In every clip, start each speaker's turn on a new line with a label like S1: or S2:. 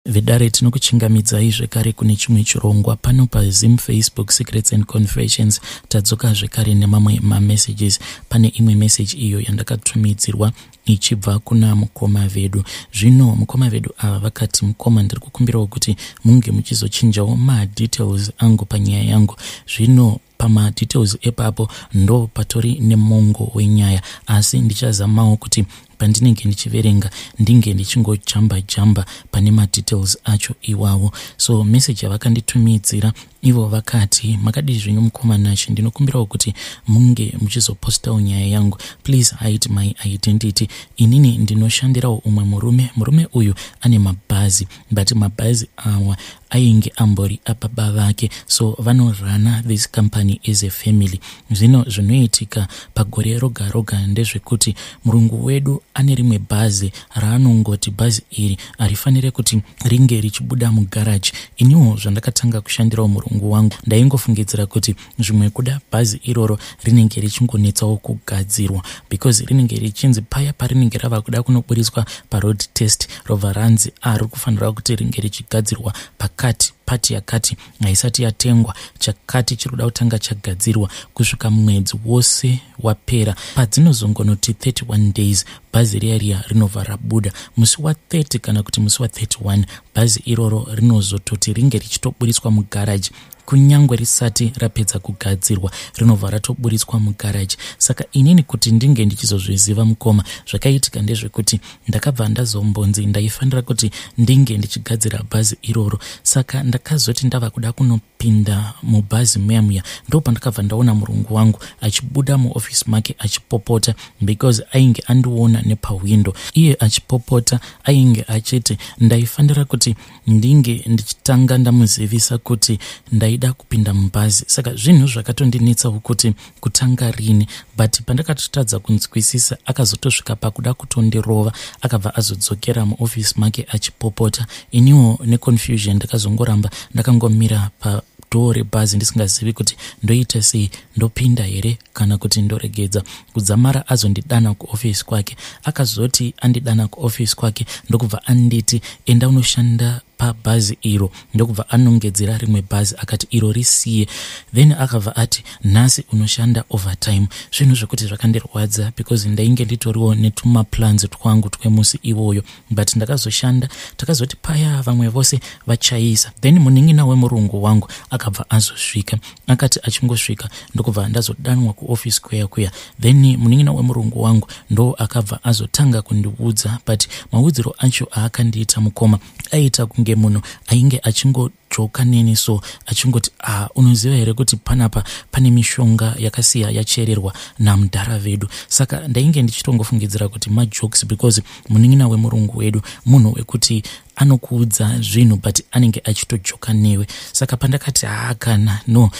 S1: Vedare, tinokuchingamidzai zvekare kune chimwe chirongwa pano paZim Facebook Secrets and Confessions. Tadzoka zvekare nemamwe mamessages. Pane imwe message iyo yandakatumidzirwa ichibva kuna mukoma vedu. Zvino mukoma vedu ava vakati, "Mukoma, ndiri kukumbirawo kuti munge muchizochinjawo madetails angu panyaya yangu." Zvino pamadetails epapo ndo patori nemongo wenyaya, asi ndichazamawo kuti pandinenge ndichiverenga ndinge ndichingojamba jamba pane madetails acho iwawo. So message yavakanditumidzira ivo vakati, "Makadii zvenyu mukoma Nashi? Ndinokumbirawo kuti munge muchizopostawo nyaya yangu. Please hide my identity. Inini ndinoshandirawo umwe murume. Murume uyu ane mabhazi, but mabhazi awa ainge ambori ababa vake, so vanorana this company as a family. Zvino zvinoitika pagore roga roga ndezvekuti murungu wedu ane rimwe bhazi raanongoti bhazi iri harifaniri kuti ringe richibuda mugaraji. Iniwo zvandakatanga kushandirawo murungu wangu, ndaingofungidzira kuti zvimwe kuda bhazi iroro rinenge richingonetsawo kugadzirwa, because rinenge richinzi paya parinenge rava kuda kunoburiswa paroad test, robva ranzi ari kufanira kuti ringe richigadzirwa pakati part yakati haisati yatengwa, chakati chiri kuda kutanga chagadzirwa, kusvika mwedzi wose wapera. Padzinozongonoti 31 days, bhazi riya riya rinobva rabuda musi wa30 kana kuti musi wa31. Bhazi iroro rinozototi ringe richitoburiswa mugaraji kunyange risati rapedza kugadzirwa, rinobva ratoburitswa mugaraji. Saka inini kuti ndinge ndichizozviziva, mukoma, zvakaitika ndezvekuti ndakabva ndazombonzi ndaifanira kuti ndinge ndichigadzira bhazi iroro. Saka ndakazoti ndava kuda kunopinda mubhazi muya muya, ndo pandakabva ndaona murungu wangu achibuda muofisi make achipopota, because ainge andiona nepahwindo. Iye achipopota, ainge achiti ndaifanira kuti ndinge ndichitanga ndamuzivisa kuti ndaida kupinda mubhazi. Saka zvinhu zvakatondinetsawo kuti kutanga rini, but pandakatotadza kunzwisisa, akazotosvika pakuda kutondirova. Akabva azodzokera muofisi make achipopota. Iniwo neconfusion ndakazongoramba ndakangomira padoor rebhazi, ndisingazivi kuti ndoita sei, ndopinda here kana kuti ndoregedza, kudzamara azondidana kuofisi kwake. Akazoti andidana kuofisi kwake, ndokubva anditi, 'Enda unoshanda pabhazi iro.' Ndokubva anongedzera rimwe bhazi, akati, 'Iro risiye.' Then akabva ati, 'Nhasi unoshanda overtime.' Zvinhu zvekuti zvakandirwadza, because ndainge nditoriwo netumaplans twangu twemusi iwoyo, but ndakazoshanda. Takazoti paya vamwe vose vachaisa, then munin'ina wemurungu wangu akabva azosvika. Akati achingosvika, ndokubva ndazodanwa kuofisi kuya kuya. Then munin'ina wemurungu wangu ndo akabva azotanga kundiudza, but maudziro acho aakandiita, mukoma, aiita kunge munhu ainge achingojoka neni. So achingoti, "Ah, unoziva here kuti panapa pane mishonga yakasiya yachererwa namudhara vedu?" Saka ndainge ndichitongofungidzira kuti majokes, because munin'ina wemurungu wedu munhu wekuti anokuudza zvinhu, but anenge achitojoka newe. Saka pandakati, "Haa, kana no,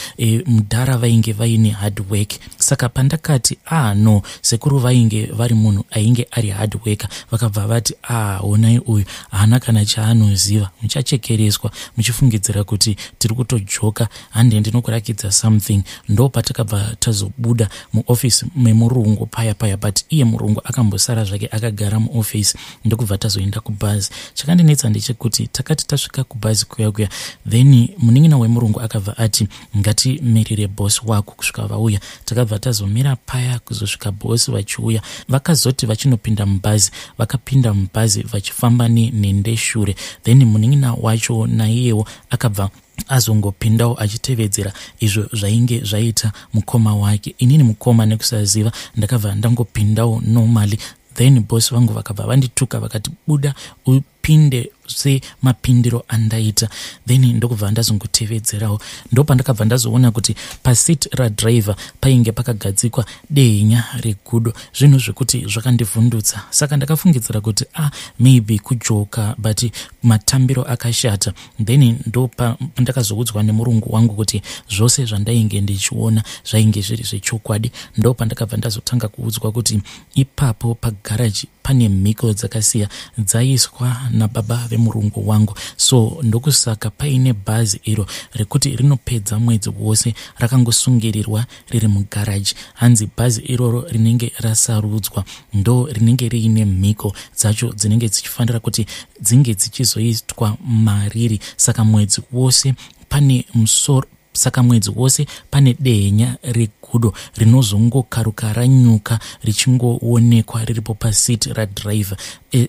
S1: mudhara vainge vaine hard work." Saka pandakati, "Ah no, sekuru vainge vari munhu ainge ari hard worker," vakabva vati, "Ah, honai, uyu haana kana chaanoziva. Muchachekereswa muchifungidzira kuti tiri kutojoka. Hande ndinokurakidza something." Ndo patakabva tazobuda muofisi memurungu paya paya, but iye murungu akambosara zvake akagara muofisi, ndokubva tazoenda kubhazi. Chakandinetsa ndechekuti takati tasvika kubhazi kuya kuya, then munin'ina wemurungu akabva ati, "Ngatimirire bhosi wako kusvika vauya." Takabva tazomira paya kuzosvika bhosi vachiuya. Vakazoti vachinopinda mubhazi, vakapinda mubhazi vachifamba nenhendeshure. Then munin'ina wacho naiyewo akabva azongopindawo achitevedzera izvo zvainge zvaita mukoma wake. Inini, mukoma, nekusaziva ndakabva ndangopindawo normally. Then bosi vangu vakabva vandituka, vakati, "Buda upinde semapindiro andaita." Then ndokubva ndazongotevedzerawo. Ndopandakabva ndazoona kuti paseat radriver painge pakagadzikwa dehenya regudo, zvinhu zvekuti zvakandivhundutsa. Saka ndakafungidzira kuti, ah, maybe kujoka, but matambiro akashata. Then ndopandakazoudzwa nemurungu wangu kuti zvose zvandainge ndichiona zvainge zviri zvechokwadi. Ndopandakabva ndazotanga kuudzwa kuti ipapo pagaraji pane mhiko dzakasiya dzaiswa nababa vemurungu. yemurungu wangu. So ndokusaka paine bhazi iro rekuti rinopedza mwedzi wose rakangosungirirwa riri mugaraji. Hanzi bhazi iroro rinenge rasarudzwa ndo rinenge riine mhiko dzacho dzinenge dzichifanira kuti dzinge dzichizoitwa mariri. Saka mwedzi wose pane musoro, saka mwedzi wose pane dehenya regudo rinozongokaruka ranyuka richingoonekwa riripo pasiti radhiraivha.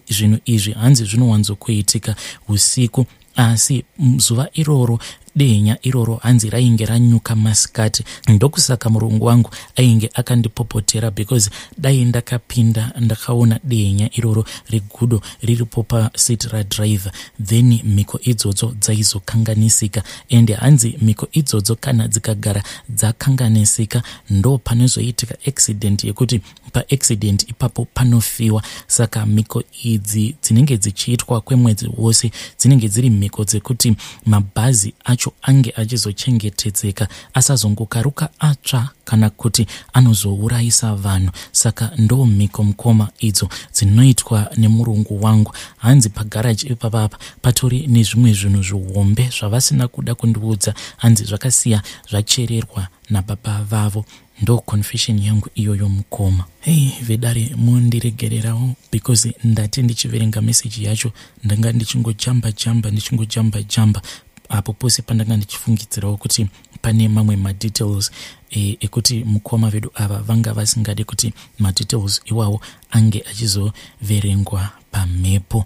S1: Zvinhu izvi hanzi zvinowanzokuitika usiku, asi zuva iroro dehenya iroro hanzi rainge ranyuka masikati. Ndokusaka murungu wangu ainge akandipopotera, because dai ndakapinda ndakaona dehenya iroro regudo riripo pasiti radhiraivha, then mhiko idzodzo dzaizokanganisika. Ende hanzi mhiko idzodzo kana dzikagara dzakanganisika ndo panozoitika accident yekuti paaccident ipapo panofiwa. Saka mhiko idzi dzinenge dzichiitwa kwemwedzi wose dzinenge dziri mhiko dzekuti mabhazi acho ange achizochengetedzeka, asazongokaruka atsva kana kuti anozourayisa vanhu. Saka ndo mhiko mukoma idzo dzinoitwa nemurungu wangu. Hanzi pagaraji ipapapa patori nezvimwe zvinhu zvihombe zvavasina kuda kundiudza, hanzi zvakasiya zvachererwa nababa vavo. Ndo confession yangu iyoyo mukoma. Hei vedare, mundiregererawo because ndati ndichiverenga meseji yacho ndanga ndichingojamba jamba ndichingojamba jamba apo pose pandanga ndichifungidzirawo kuti pane mamwe madetails ekuti mukoma vedu ava vanga vasingade kuti madetails iwawo ange achizoverengwa pamhepo.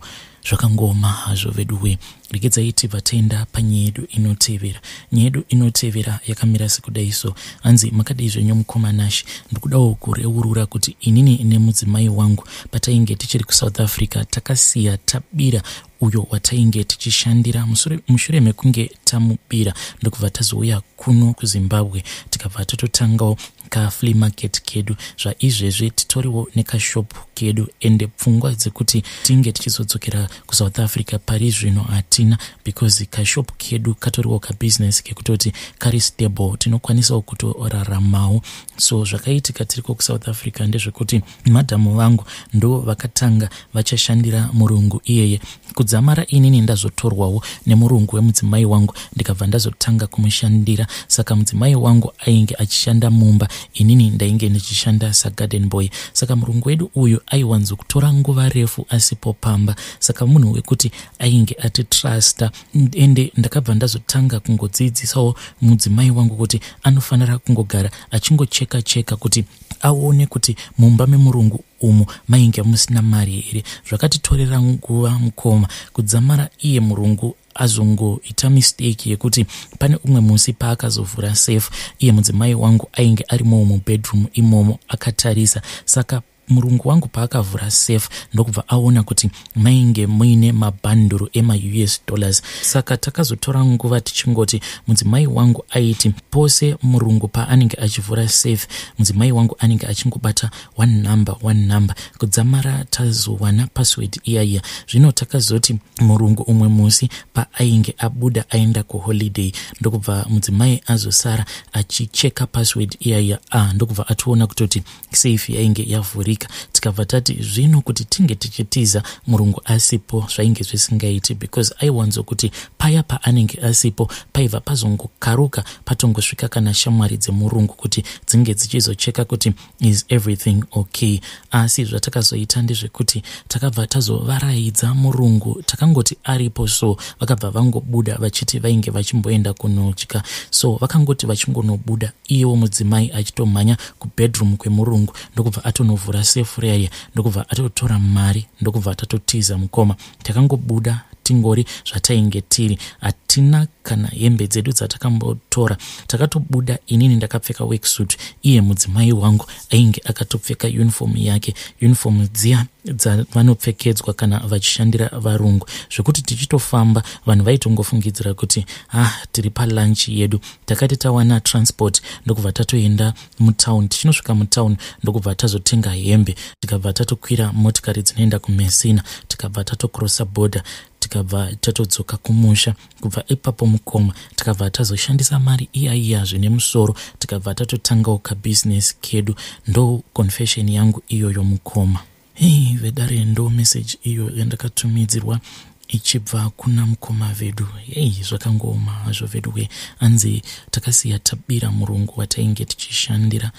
S1: Zvakangooma hazvo veduwe. Regedzai tibva taenda panyaya yedu inotevera. Nyaya yedu inotevera yakamira sekudai so. Hanzi makadii zvenyu mukoma Nash, ndikudawo kureurura kuti inini nemudzimai wangu patainge tichiri kuSouth Africa takasiya tabira uyo watainge tichishandira. Mushure mekunge tamubira ndokubva tazouya kuno kuZimbabwe, tikabva tatotangawo kaflea market kedu. Zvaizvezvi titoriwo nekashopu kedu, ende pfungwa dzekuti tinge tichizodzokera kuSouth Africa pari zvino hatina, because kashopu kedu katoriwo kabusiness kekutoti kari stable, tinokwanisawo kutoraramawo. So zvakaitika tiriko kuSouth Africa ndezvekuti madhamu vangu ndo vakatanga vachashandira murungu iyeye. Kudzamara inini ndazotorwawo nemurungu wemudzimai wangu, ndikabva ndazotanga kumushandira. Saka mudzimai wangu ainge achishanda mumba, inini ndainge ndichishanda sagarden boy. Saka murungu wedu uyu aiwanzokutora nguva refu asipo pamba, saka munhu wekuti ainge atitrusta. Ende ndakabva ndazotanga kungodzidzisawo mudzimai wangu kuti anofanira kungogara achingocheka cheka kuti aone kuti mumba memurungu umu mainge musina mari here. Zvakatitorera nguva mukoma, kudzamara iye murungu azongoita mistake yekuti pane umwe musi paakazovhura safe, iye mudzimai wangu ainge arimowo mubedroom imomo akatarisa. Saka murungu wangu paakavhura safe ndokubva aona kuti mainge muine mabhanduru emaUS dollars. Saka takazotora nguva tichingoti mudzimai wangu aiti pose murungu paanenge achivhura safe, mudzimai wangu anenge achingobata one number one number, kudzamara tazowana password iyaiya. Zvino takazoti murungu umwe musi paainge abuda aenda kuholiday, ndokubva mudzimai azosara achicheka password iyaiya, ndokubva atoona kutoti safe yainge yavhurika. Tikabva tati zvino kuti tinge tichitiza murungu asipo zvainge zvisingaiti, because aiwanzokuti paya paanenge asipo paibva pazongokaruka patongosvika kana shamwari dzemurungu kuti dzinge dzichizocheka kuti is everything okay. Asi zvatakazoita ndezvekuti takabva tazovaraidza murungu, takangoti aripo so vakabva vangobuda vachiti vainge vachimboenda kunodya. So vakangoti vachingonobuda, iyewo mudzimai achitomhanya kubedroom kwemurungu ndokubva atonovhura sefu riyaiya, ndokubva atotora mari, ndokubva tatotiza mukoma. Takangobuda tingori zvatainge tiri, hatina kana hembe dzedu dzatakambotora. Takatobuda inini ndakapfeka worksuit, iye mudzimai wangu ainge akatopfeka uniform yake, uniform dziya dzavanopfekedzwa kana vachishandira varungu, zvekuti tichitofamba vanhu vaitongofungidzira kuti tiri palunch yedu. Takati tawana transport ndokubva tatoenda mutown. Tichinosvika mutown ndokubva tazotenga hembe, tikabva tatokwira motikari dzinoenda kuMessina, tikabva tatokrosa border, tikabva tatodzoka kumusha. Kubva ipapo mukoma tikabva tazoshandisa mari iya zvine musoro, tikabva tatotangawo kabhizinesi kedu. Ndo confession yangu iyoyo mukoma. Hei vedare, ndo message iyo yandakatumidzirwa Ichibva kuna mukoma vedu. Hei, zvakangooma hazvo veduwe. Anzi takasiya tabira murungu watainge tichishandira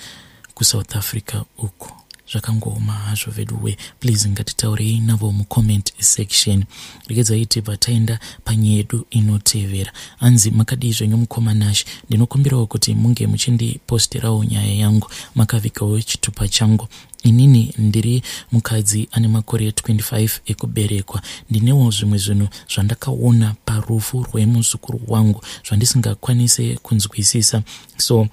S1: kuSouth Africa uko. Zvakangooma hazvo veduwe. Please ngatitaurei navo mucomment section. Regedzai tibva taenda panyaya yedu inotevera. Anzi makadii zvenyu mukoma Nash, ndinokumbirawo kuti munge muchindiposterawo nyaya yangu makavigawo chitupa changu. Inini ndiri mukadzi ane makore 25 ekuberekwa. Ndinewo zvimwe zvinhu zvandakaona parufu rwemuzukuru wangu zvandisingakwanise kunzwisisa. So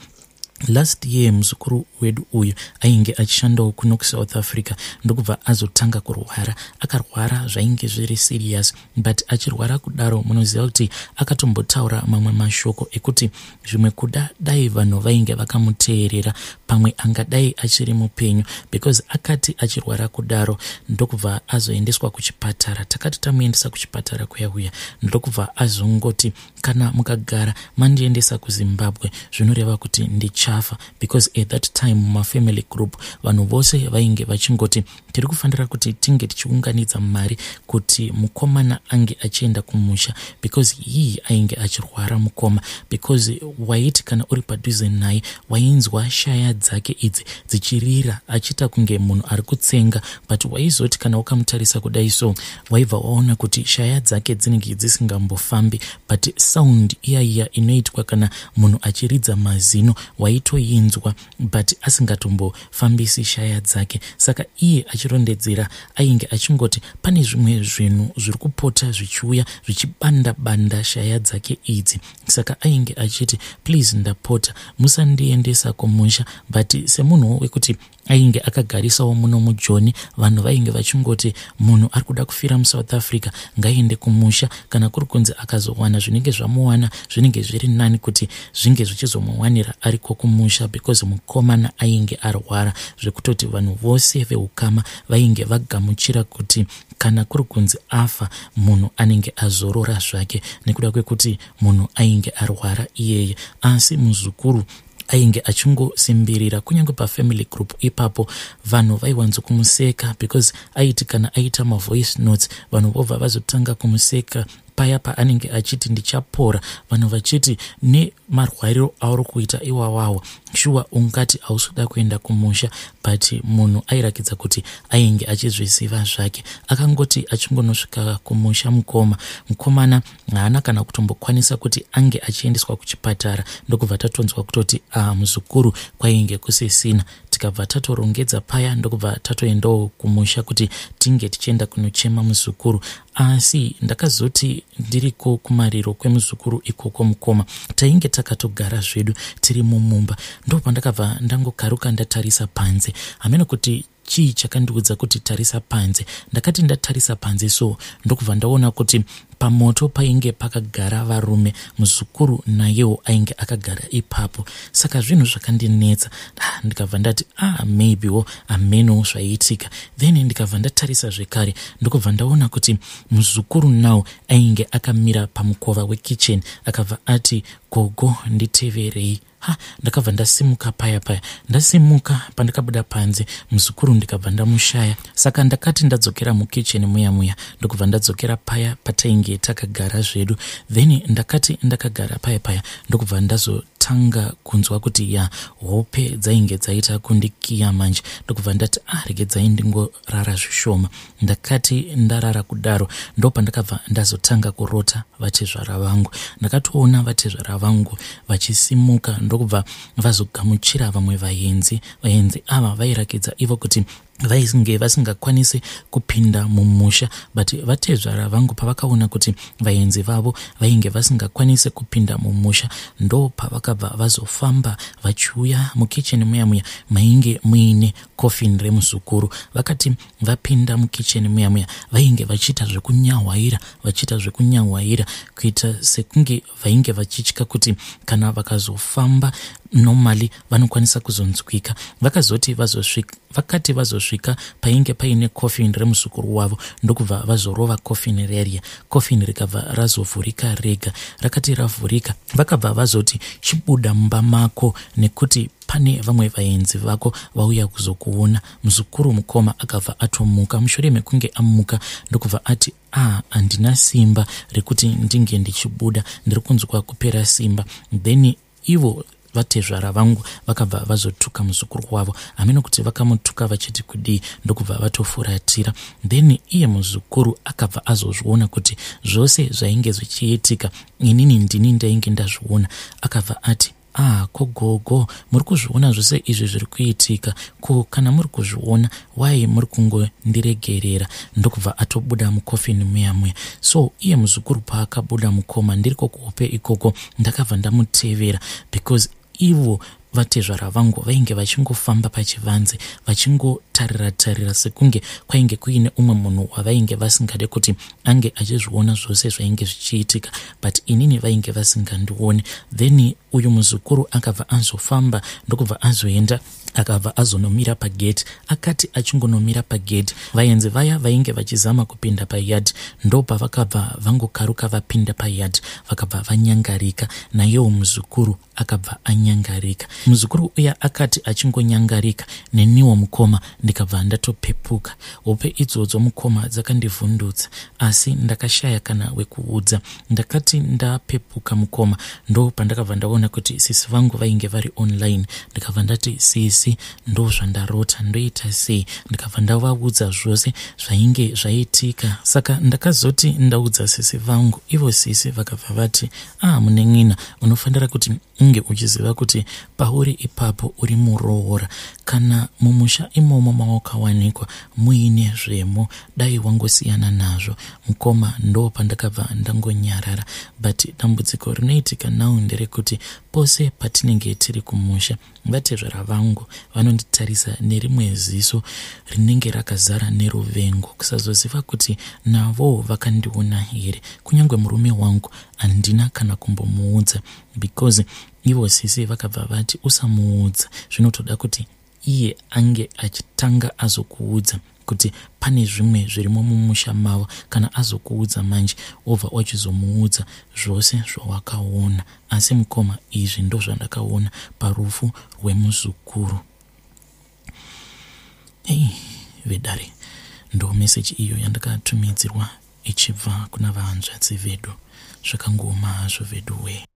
S1: last year muzukuru wedu uyu ainge achishandawo kuno kuSouth Africa ndokubva azotanga kurwara. Akarwara zvainge zviri serious, but achirwara kudaro munoziva kuti akatombotaura mamwe mashoko ekuti zvimwe kuda dai vanhu vainge vakamuteerera pamwe angadai achiri mupenyu, because akati achirwara kudaro ndokubva azoendeswa kuchipatara. Takati tamuendesa kuchipatara kuya kuya ndokubva azongoti kana mukagara mandiendesa kuZimbabwe zvinoreva kuti ndichafa, because at that time mumafamily group vanhu vose vainge vachingoti tiri kufanira kuti tinge tichiunganidza mari kuti mukomana ange achienda kumusha, because hii ainge achirwara mukoma, because waiti kana uri padhuze naye wainzwa shaya dzake idzi dzichirira achiita kunge munhu ari kutsenga, but waizoti kana ukamutarisa kudai so waibva waona kuti shaya dzake dzinenge dzisingambofambi, but sound iya iya inoitwa kana munhu achiridza mazino waitoinzwa, but asingatombofambisi shaya dzake. Saka iye achirondedzera ainge achingoti pane zvimwe zvinhu zviri kupota zvichiuya zvichibanda banda shaya dzake idzi. Saka ainge achiti please, ndapota musandiendesa kumusha, but semunhuwo wekuti ainge akagarisawo muno muJoni, vanhu vainge vachingoti munhu ari kuda kufira muSouth Africa ngaende kumusha, kana kuri kunzi akazowana zvinenge zvamuwana zvinenge zviri nani kuti zvinge zvichizomuwanira ariko kumusha, because mukomana ainge arwara zvekutoti vanhu vose veukama vainge vagamuchira kuti kana kuri kunzi afa munhu anenge azorora zvake nekuda kwekuti munhu ainge arwara iyeye. Asi muzukuru ainge achingosimbirira, kunyange pafamily group ipapo vanhu vaiwanzo kumuseka, because aiti kana aita mavoice notes vanhu vobva vazotanga kumuseka paya paanenge achiti ndichapora, vanhu vachiti nemarwariro auri kuita iwawawo shuwa ungati hausi kuda kuenda kumusha. But munhu airakidza kuti ainge achizviziva zvake. Akangoti achingonosvika kumusha mukoma, mukomana haana kana kutombokwanisa kuti ange achiendeswa kuchipatara, ndokubva tatonzwa kutoti a muzukuru kwainge kusisina. Tikabva tatorongedza paya ndokubva tatoendawo kumusha kuti tinge tichienda kunochema muzukuru. Asi ndakazoti ndiriko kumariro kwemuzukuru ikoko mukoma, tainge takatogara zvedu tiri mumumba, ndopandakabva ndangokaruka ndatarisa panze. Hameno kuti chii chakandiudza kuti tarisa panze. Ndakati ndatarisa panze so ndokubva ndaona kuti pamoto painge pakagara varume, muzukuru nayewo ainge akagara ipapo. Saka zvinhu zvakandinetsa, ndikabva ndati ah, maybewo hameno zvaiitika. Then ndikabva ndatarisa zvekare ndokubva ndaona kuti muzukuru nawo ainge akamira pamukova wekitchen, akabva ati gogo nditeverei. Ha, ndakabva ndasimuka paya paya, ndasimuka pandakabuda panze muzukuru ndikabva ndamushaya. Saka ndakati ndadzokera mukicheni muya muya ndokubva ndadzokera paya patainge takagara zvedu. Then ndakati ndakagara paya paya ndokubva ndazotanga kunzwa kuti ya hope dzainge dzaita kundikiya manje, ndokubva ndati ah, regedzai ndingorara zvishoma. Ndakati ndarara kudaro ndopandakabva ndazotanga kurota vatezvara vangu. Ndakatoona vatezvara vangu vachisimuka ndokubva vazogamuchira vamwe vaenzi. Vaenzi ava vairakidza ivo kuti vainge vasingakwanisi kupinda mumusha, but vatezvara vangu pavakaona kuti vaenzi vavo vainge vasingakwanisi kupinda mumusha ndo pavakabva vazofamba vachiuya mukicheni muya muya mainge muine coffin remuzukuru. Vakati vapinda mukicheni muya muya vainge vachiita zvekunyahwaira, vachiita zvekunyahwaira kuita sekunge vainge vachitya kuti kana vakazofamba normally vanokwanisa kuzonzwika. Vakazoti Vakati vazosvika painge paine coffin remuzukuru wavo ndokubva vazorova coffin reriya. Coffin rikabva razovhurika rega. Rakati ravhurika vakabva vazoti chibuda mumba mako nekuti pane vamwe vaenzi vako vauya kuzokuona. Muzukuru mukoma akabva atomuka. Mushure mekunge amuka ndokubva ati ah handina simba rekuti ndinge ndichibuda ndiri kunzwa kupera simba. Then ivo vatezvara vangu vakabva vazotuka muzukuru wavo hameno kuti vakamutuka vachiti kudii ndokubva vatofuratira. Then iye muzukuru akabva azozviona kuti zvose zvainge zvichiitika inini ndini ndainge ndazviona. Akabva ati ah ko gogo muri kuzviona zvose izvi zviri kuitika ko kana muri kuzviona why muri kungondiregerera? Ndokubva atobuda mukofini muya muya. So iye muzukuru paakabuda mukoma ndiriko kuhope ikoko ndakabva ndamutevera because ivo vatezvara vangu vainge vachingofamba pachivanze vachingotarira tarira sekunge kwainge kuine umwe munhu wavainge vasingade kuti ange achizviona zvose zvainge zvichiitika, but inini vainge vasingandioni. Then uyu muzukuru akabva azofamba ndokubva azoenda akabva azonomira pagate. Akati achingonomira pagate, vaenzi vaya vainge vachizama kupinda payard ndopavakabva vangokaruka vapinda payard vakabva vanyangarika. Naiyewo muzukuru akabva anyangarika. Muzukuru uya akati achingonyangarika neniwo mukoma ndikabva ndatopepuka. Hope idzodzo mukoma dzakandivhundutsa asi ndakashaya kana wekuudza. Ndakati ndapepuka mukoma ndo pandakabva ndaona kuti sisi vangu vainge vari online. Ndikabva ndati sisi ndo zvandarota ndoita sei? Ndikabva ndavaudza zvose zvainge zvaitika. Saka ndakazoti ndaudza sisi vangu, ivo sisi vakabva vati ah munen'ina unofanira kuti unge uchiziva kuti pauri ipapo uri muroora. Kana mumusha imomo mawakawanikwa muine zvemo dai wangosiyana nazvo mukoma. Ndo pandakabva ndangonyarara. But dambudziko rinoitika now nderekuti pose patinenge tiri kumusha vatezvara vangu vanonditarisa nerimwe ziso rinenge rakazara neruvengo, kusazoziva kuti navo vakandiona here. Kunyange murume wangu handina kana kumbomuudza because ivo sisi vakabva vati usamuudza, zvinotoda kuti iye ange achitanga azokuudza kuti pane zvimwe zvirimo mumusha mavo. Kana azokuudza manje wobva wachizomuudza zvose zvawakaona. Asi mukoma izvi ndo zvandakaona parufu rwemuzukuru. Ei vedare, ndo meseji iyo yandakatumidzirwa ichibva kuna vahanzvadzi vedu. Zvakangooma hazvo vedu wee.